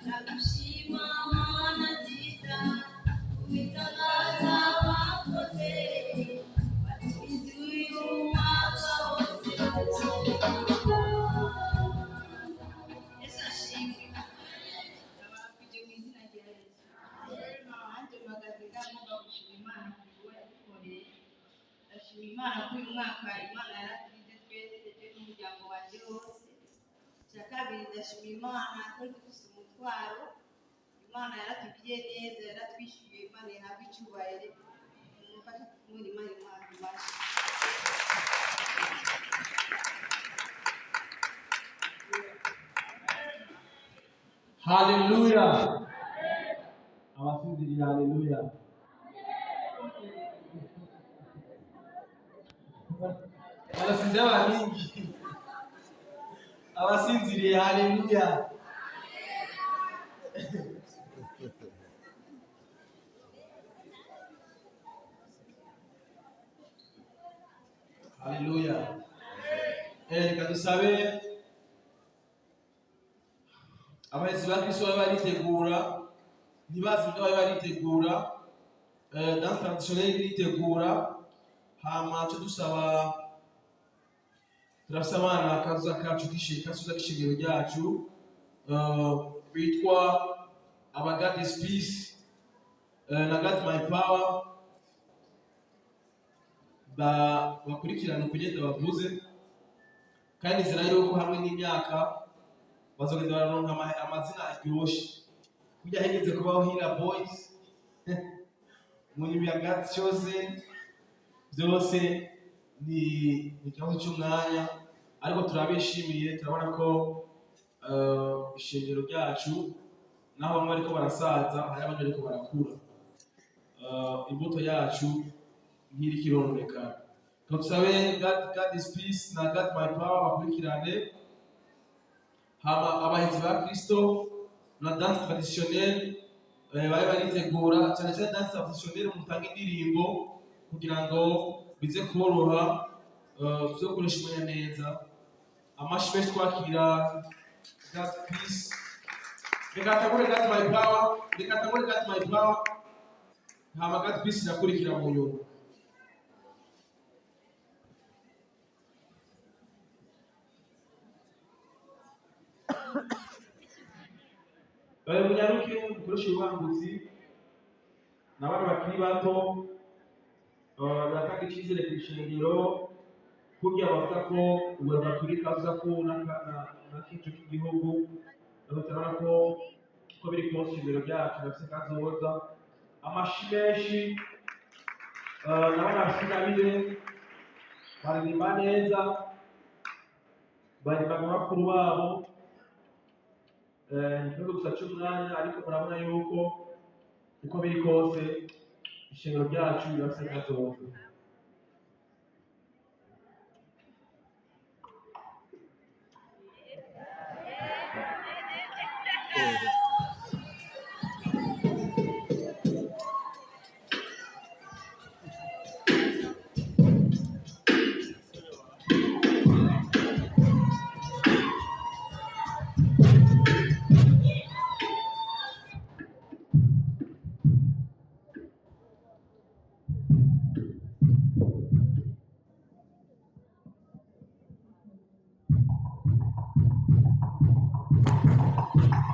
Ndagushima Mana nziza, ubitangaza wakoze, waturinze uyu mwaka wose. Yesu ashimwe. Ndabaramukije mu izina rya Yesu. Nanjye mpagaze ngaha ngomba gushima Imana ku bikorwa yadukoreye. Ndashima Imana ko uyu mwaka Imana yaraturinze twese, je n'umuryango wanje wose. Icya kabiri, ndashima Imana ko dufise umutwaro. Imana yaratugiriye neza, yaratwishyuye. Imana ihabwe icyubahiro. Mumfashe kumwira Imana Imana imashyi. Haleluya! Abasinziriye, haleluya! Barasinzira bamingi. Abasinziriye, haleluya! Haleluya! Reka dusabe abaherezi ba Kristo babe baritegura, ntibazi ibyo babe baritegura. Danse traditionnelle iritegura, hama cyo dusaba, turafise abana kazoza kacu kazoza k'ishengero ryacu, bitwa aba God is Peace na God My Power, bakurikirana ukugenda bavuze, kandi nizera yuko hamwe n'imyaka bazogenda bararonka amazina aryoshe, kurya higeze kubaho Hila Boys, mu nyuma ya God Chosen. Byose ni ikibazo cy'umwanya, ariko turabishimiye. Turabona ko ishengero ryacu, naho bamwe bariko barasaza, hari abandi bariko barakura. Imbuto yacu ntiriko irononekara. Tusabe God is Peace na God My Power bakurikirane, hama abahinzi ba Kristo na danse traditionnelle babe baritegura, cyane cyane danse traditionnelle, mutange indirimbo kugira ngo bize koroha, tuze gukoresha umwanya neza. Amashi menshi twakira God Peace. Reka tangure God My Power, reka tangure God My Power, hama God Peace irakurikira mu nyuma. Munyaruke, mukoreshe ububangutsi n'abana bakiri bato, baratanga icyizere ku ishengero. Kurya bavuga ko ubu turi kaza ko na kico k'igihugu, ariko turabona ko uko biri kose ishengero ryacu bafise kazoza. Amashi menshi, n'abana bafise ingabire, baririmba neza, baririmba nka bakuru babo. Ikibazo gusa cy'umwanya, ariko murabona yuko uko biri kose ishengero ryacu rirafise kazoza.